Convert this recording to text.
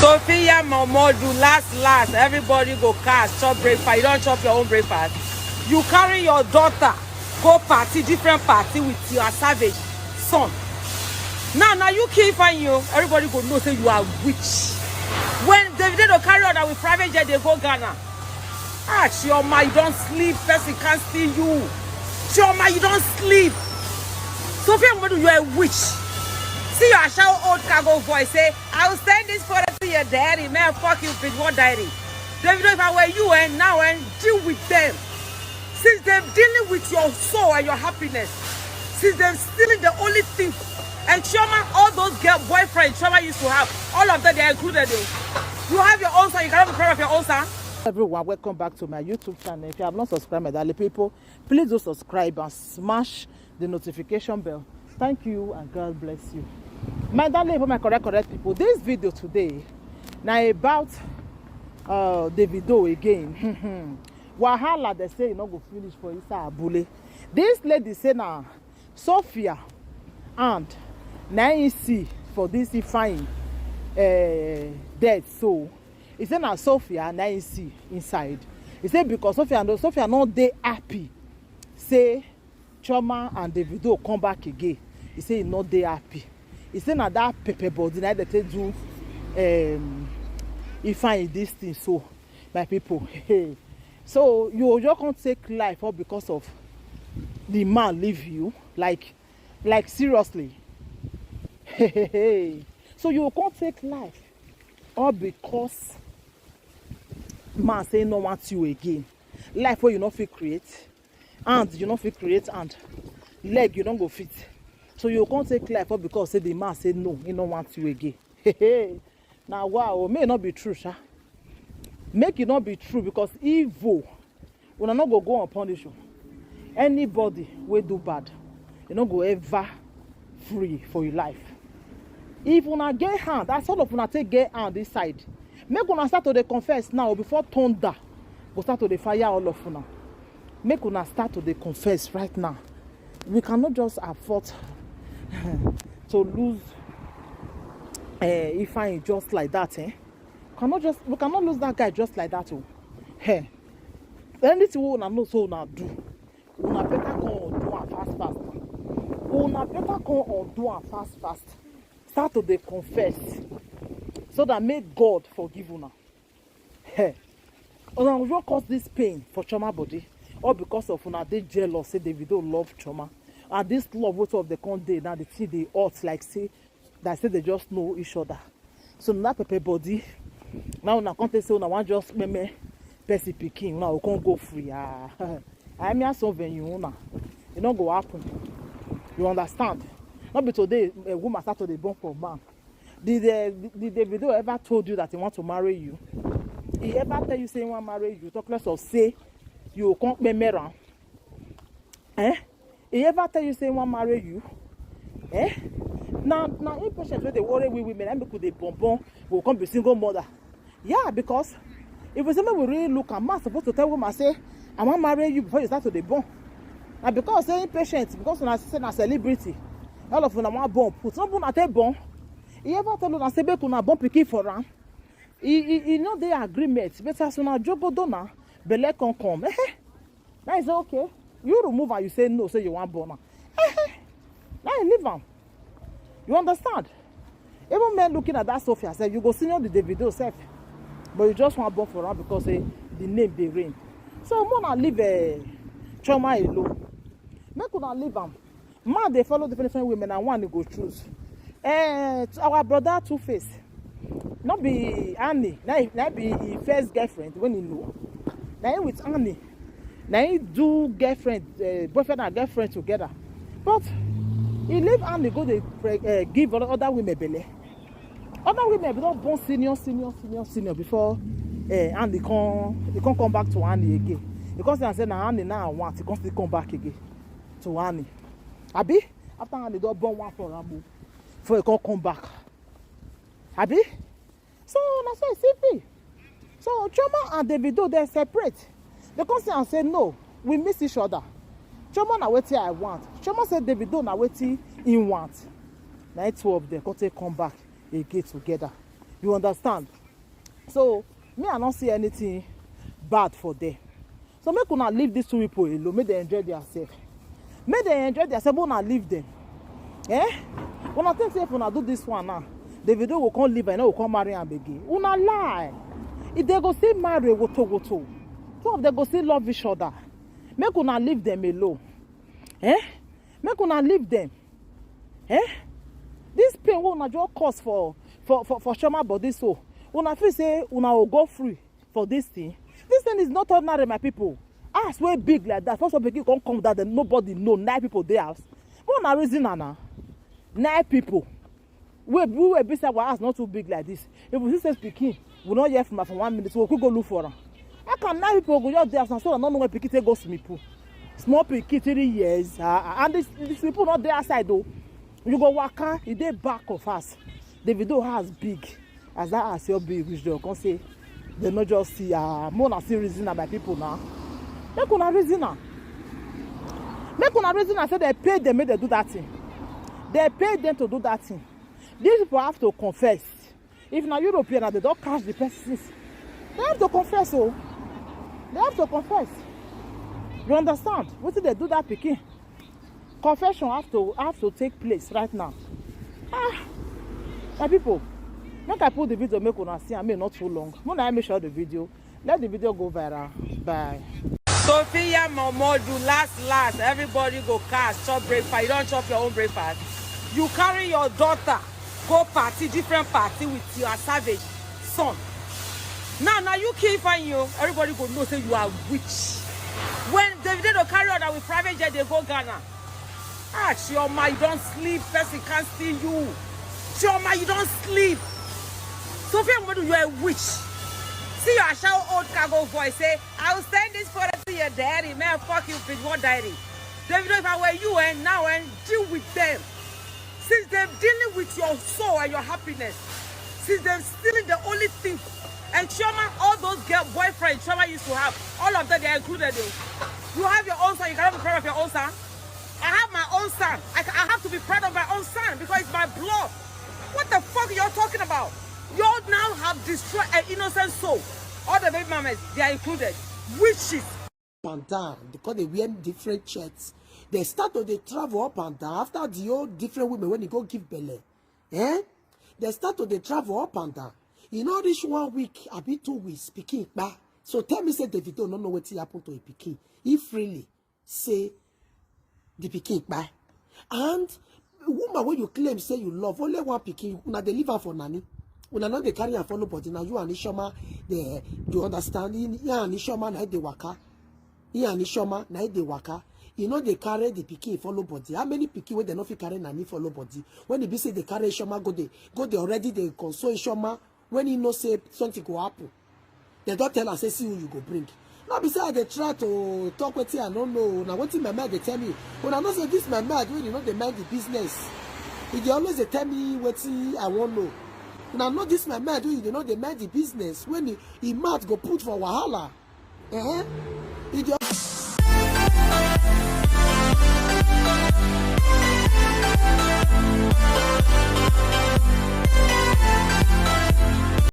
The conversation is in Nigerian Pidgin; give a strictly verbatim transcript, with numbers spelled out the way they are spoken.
Sophia Momodu, last last, everybody go cast, chop breakfast. You don't chop your own breakfast. You carry your daughter go party, different party with your savage son. Now, now you keep find you. Everybody go know say you are witch. When Davido carry on with private jet, they go Ghana. Ah, Chioma, you don't sleep. Person can't steal you. Chioma, you don't sleep. Sophia Momodu, you are a witch. See your ashawo old cargo voice say, "I will send this photo to your daddy." Man, fuck you, bitch. What daddy? Davido, if I were you, and now and deal with them. Since they're dealing with your soul and your happiness, since they're stealing the only thing, and Chioma, all those girl boyfriends Chioma used to have, all of them, they are included. You have your own son, you cannot be proud of your own son. Everyone, welcome back to my YouTube channel. If you have not subscribed, my darling people, please do subscribe and smash the notification bell. Thank you and God bless you. My darling, for my correct, correct people, this video today now about uh, Davido again. Wahala, they say you no go finish for inside Abule. This lady say na Sophia and na him see for this Ifeanyi uh, death. So he say na Sophia na him see inside. He say because Sophia no, Sophia no dey happy say Chioma and Davido come back again. He say he no dey happy. He say na that pepper body na dey take do um, Ifeanyi this thing. So my people, so you just can't take life all because of the man leave you, like, like seriously. So you can't take life all because man say no want you again. Life where you not fit create, and you not fit create, and leg you don't go fit. So you can't take life all because say the man say no, he no want you again. Now wow, may not be true, sha. Make it not be true because evil una no go go unpunished o. Anybody wey do bad, you no go ever free for your life. If una get hand, as all of una take get hand inside, make una start to dey confess now before thunder go start to dey fire all of una. Make una start to dey confess right now. We cannot just afford to lose uh, Ifeanyi just like that, eh? Cannot just, we cannot lose that guy just like that. Oh, hey, anything we una know so una do, una better come undo am fast fast. Una better come undo am fast fast. Start to dey confess so that make God forgive una. Hey, una go just cause this pain for Chioma body, all because of una dey jealous say Davido love Chioma, and this love wey two of them come dey now, the thing dey hot like say that say they just know each other. So na pepper body. Now una come take say una wan just meme person pikin, una go come go free. Ah, I mean, so venue una, e no go happen. You understand? Not be today a woman start to dey born for man. Did the, the Davido ever told you that he want to marry you? He ever tell you say he want marry you? Talk less of say you come meme am. Eh? He ever tell you say he want marry you? Eh? Now, now impatient wey dey worry we women, and make we dey born born, we come be single mother. Yeah, because if we say make we really look am, man suppose to tell woman say, "I wan marry you," before you start to dey born. Na because say impatient, because una say na celebrity, all of una wan born put. No be una take born. He ever tell una say make una born pikin for am? He, he, he no dey agreement. But as una jogodo na, belle come come. Eh, eh. Now he say, "Okay." You remove am, you say no, say you wan born am. Eh, eh. Now you leave am. You understand? Even men looking at that Sophia say, you go senior the Davido sef, but you just wan born for am because say the name dey reign. So make una leave uh, Chioma alone. Make una leave am. Man dey follow different different women, and one he go choose. Eh, our brother Two Face, no be Annie, na, na be him first girlfriend when he know. Na him with Annie, na him do girlfriend, uh, boyfriend and girlfriend together. But he leave Annie go dey pre- uh, give other other women belle. Other women be don born senior, senior, senior, senior before uh, Annie come, he come come back to Annie again. He come say, "I say na Annie now I want." He come still come back again to Annie. Abi after Annie don born one for am o, before he come come back. Abi so na so e still be. So Chioma and Davido dey separate. They come say and say no, we miss each other. Chioma na wetin I want. Chioma say Davido na wetin he want. Na him two of them come take come back again together. You understand? So me, I no see anything bad for there. So make una leave these two people alone, make dem enjoy theirself. Make dem enjoy theirself, make una leave them. Eh? Una think say if una do this one now, Davido go come leave and no go come marry am again? Una lie. If they go still marry woto woto, two of them go still love each other. Make una leave them alone. Eh? Make una leave them. Eh? This pain wey una just cause for for for for Chioma body, so una feel say una go go free for this thing? This thing is not ordinary, my people. Ass wey big like that, first of all, pikin come come down, then nobody know, nine people dey house. But una reason am na, nine people. We we wey be say our house not too big like this. If we see say pikin, we no hear from am for one minute, we go quick go look for am. How can nine people go just dey house and so I no know where pikin take go swimming pool? Small pikin, three years, ah, ah, and this this swimming pool not dey outside though. You go waka, e dey back of us. Davido house big. As that house your big reach, dem come say dem no just see, ah, make una still reason am, my people, now. Make una reason am. Make una reason am say dem pay dem make dem do that thing. Dem pay dem to do that thing. These people have to confess. If na European, na dem don catch the person. Dem have to confess o. Dem have to confess. You understand? Wetin dem do that pikin? Confession have to have to take place right now. Ah, my people, make I put the video, make una see am, make e not too long. Make una make sure the video, let the video go viral. Bye. Sophia Momodu, last last, everybody go cast, chop breakfast. You don't chop your own breakfast. You carry your daughter go party, different party with your savage son. Now, now you kill Ifeanyi o. Everybody go know say you are witch. When Davido carry other with private jet, they go Ghana. Ah, Chioma, you don't sleep. Person can't see you. Chioma, you don't sleep. Sophia Momodu, you are a witch. See your ashawo old cargo voice say, "I will send this photo to your daddy." Man, fuck you, bitch. What daddy? Davido, if I were you, and now and deal with them. Since they're dealing with your soul and your happiness, since they're stealing the only thing, and Chioma, all those girl boyfriends Chioma used to have, all of them, they are included. You have your own son, you cannot be proud of your own son. I have my own son. I, ca- I have to be proud of my own son because it's my blood. What the fuck are you talking about? You all now have destroyed an innocent soul. All the baby mamas, they are included. Witches. Up and down. They call they wear different shirts. They start to they travel up and down. After the old different women, when you go give belly, eh? They start to they travel up and down. You know, this one week, I be two weeks, speaking back. So tell me, say Davido no know what happened to a pikin. If really, say the pikin kpai. And woman wey you claim say you love, only one pikin, una dey leave am for nanny. Una no dey carry am follow body. Na you and Chioma, dey you understand? He and Chioma na dey waka. He and Chioma na dey waka. You no dey carry the pikin follow body. How many pikin wey dem no fit carry nanny follow body? When e be say dey carry Chioma go dey go dey already dey console Chioma when he know say something go happen. Dem don tell am say see who you go bring. No be say I dey try to talk wetin I no know. Na wetin my mind dey tell me. Una know say this my mind wey dey no dey mind the business. E dey always dey tell me wetin I wan know. Una know this my mind wey dey no dey mind the business. When e e mouth go put for wahala. Eh? E dey